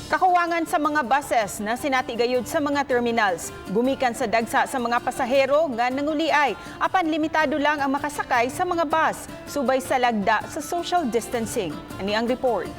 Kakuwangan sa mga buses na sinati gayud sa mga terminals. Gumikan sa dagsa sa mga pasahero nga nanguliay. Apan limitado lang ang makasakay sa mga bus. Subay sa lagda sa social distancing. Ani ang report.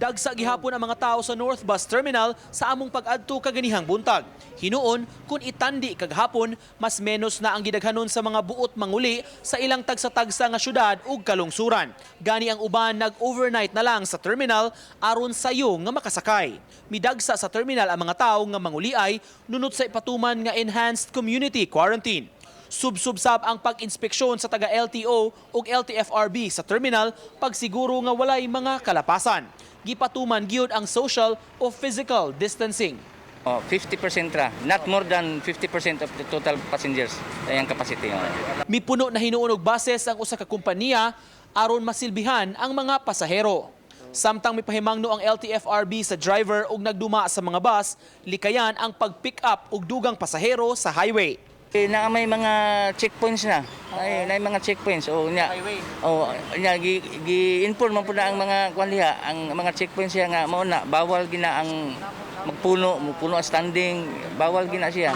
Dagsa gihapon ang mga tao sa North Bus Terminal sa among pag-adto kaganihang buntag. Hinuon, kung itandi kagahapon, mas menos na ang gidaghanon sa mga buot manguli sa ilang tagsa-tagsa nga syudad ug kalungsuran. Gani ang uban nag-overnight na lang sa terminal aron sayo nga makasakay. Midagsa sa terminal ang mga tao nga manguliay nunot sa ipatuman nga enhanced community quarantine. Subsubsab ang pag-inspeksyon sa taga LTO ug LTFRB sa terminal pagsiguro nga walay mga kalapasan. Gipatuman gyud ang social o physical distancing. Oh, 50% ra. Not more than 50% of the total passengers ay ang capacity. Oh. Mipuno na hinuon og buses ang usa ka kompanya aron masilbihan ang mga pasahero. Samtang mipahimangno ang LTFRB sa driver og nagduma sa mga bus, likayan ang pag-pick up og dugang pasahero sa highway. Eh, na may mga checkpoints na. Ay, na may mga checkpoints. O nya. O nya gi-inform man po na ang mga kwan diha, ang mga checkpoints siya nga mao na bawal gina ang magpuno, magpuno ang standing, bawal gina siya.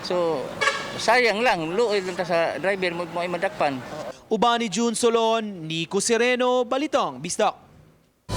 So sayang lang, luoy lang ta sa driver mo mo ay madakpan. Uban ni June Solon, Nico Sereno, Balitang Bisdak.